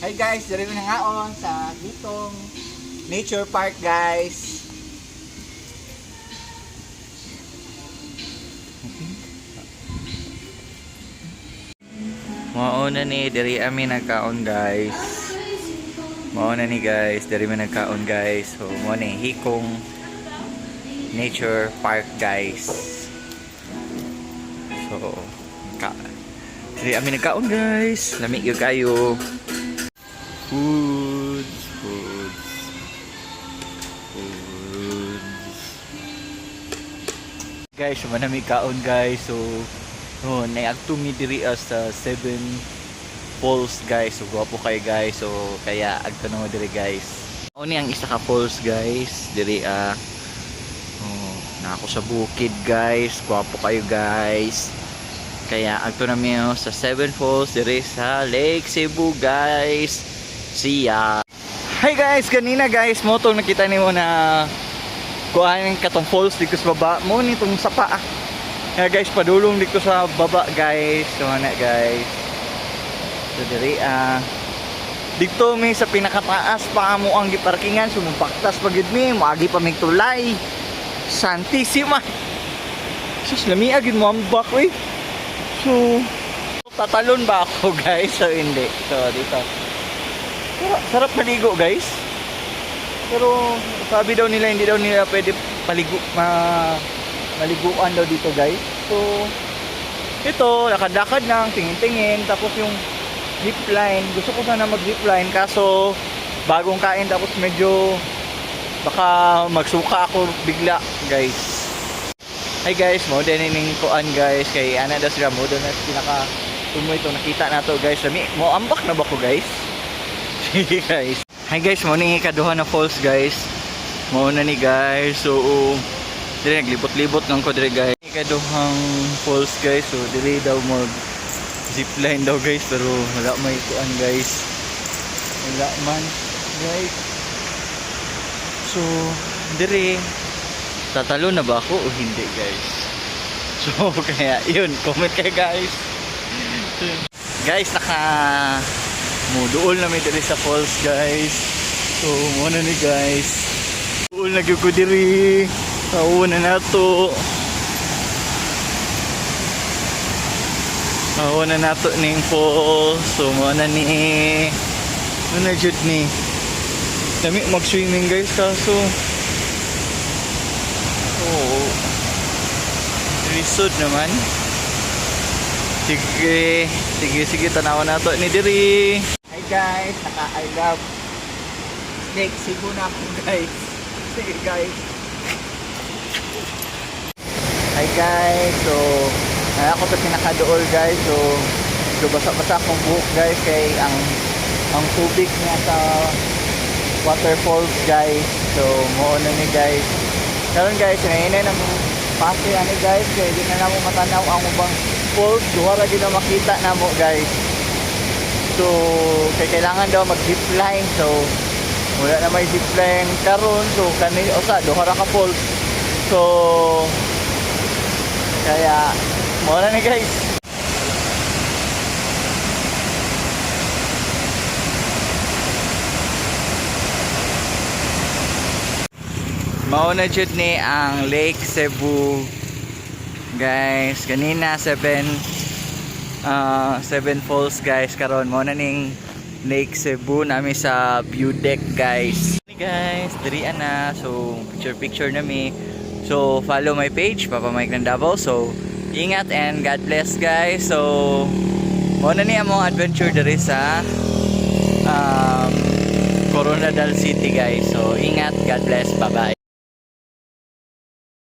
Hi guys, diri mi nangaon sa Gitong Nature Park, guys. Mao na ni diri ami nagkaon, guys. Mao na ni guys, diri mi nagkaon, guys. So mao ni Hikong Nature Park, guys. So ka diri ami nagkaon, guys. Lami gyud kayo. Foods, foods. Foods. Guys, manami kaon, guys. So oh, naagto mi diri sa Seven Falls, guys. So gwapo kayo, guys. So kaya agto na mo diri, guys. Mao ni ang isa ka falls, guys. Diri ah. Oh, na ako sa bukid, guys. Gwapo kayo, guys. Kaya agto na mi oh, sa Seven Falls diri sa Lake Sebu, guys. See ya. Hi guys, kanina guys, mo tong nakita nimo na kuan katong falls dito sa baba mo ni tong sapa ah. Kaya guys, padulong dito sa baba, guys. So na guys. So diri ah dito mi sa pinakataas pa mo ang giparkingan, so mubaktas pa gyud mi, moagi pa mig tulay. Santissima. Sus, lami gyud mo ambak oy. So tatalon ba ako, guys? So hindi. So dito. Pero, sarap maligo, guys. Pero sabi daw nila hindi daw nila pwede paligo maliguan daw dito, guys. So ito, lakad-lakad lang, tingin-tingin, tapos yung zip line, gusto ko sana mag zip line kaso bagong kain tapos medyo baka magsuka ako bigla, guys. Hi guys, mo din ning kuan, guys, kay ana daw sila mo na pinaka tumoy ito nakita na to, guys. Lami, mo ambak na ba ko, guys? Sige guys. Hi guys, mo ni ikaduha na falls, guys. Mo na ni guys. So dire naglibot-libot lang ko dire, guys. Ikaduhang falls, guys. So dire daw mag zipline daw, guys, pero wala may kuan, guys. Wala man, guys. So dire tatalo na ba ako o hindi, guys? So kaya yun, comment kayo, guys. Guys, naka muduol na mi diri sa falls, guys. So muna ni guys. Duol na gyud ko diri. Taon na nato. Taon na nato ning falls. So muna ni. Muna jud ni. Dami mag-swimming, guys, kaso oo. Lisod naman. Sige, sige, sige, tanawan nato ni diri. Hi guys, naka I love Lake Cebu na ako, guys. Sige guys. Hi guys, so na ako sa pinakadool, guys. So so basa-basa akong buhok, guys, kay ang tubig niya sa waterfalls, guys. So mo na ni guys. Karon guys, hinahinay ng pase ani guys kay di na namo matanaw ang ubang falls, duha ra gyud na makita namo, guys. So kay kailangan daw mag zipline. So wala na may zipline karon. So kani usa duha ra ka falls. So kaya, mo na ni guys. Mao na jud ni ang Lake Sebu. Guys, kanina seven falls, guys, karon mao na ning Lake Sebu nami sa view deck, guys. Ni guys, diri na so picture picture na mi. So follow my page, Papa Mike ng Davao. So ingat and God bless, guys. So mao na ni among adventure diri sa Coronadal City, guys. So ingat, God bless, bye bye.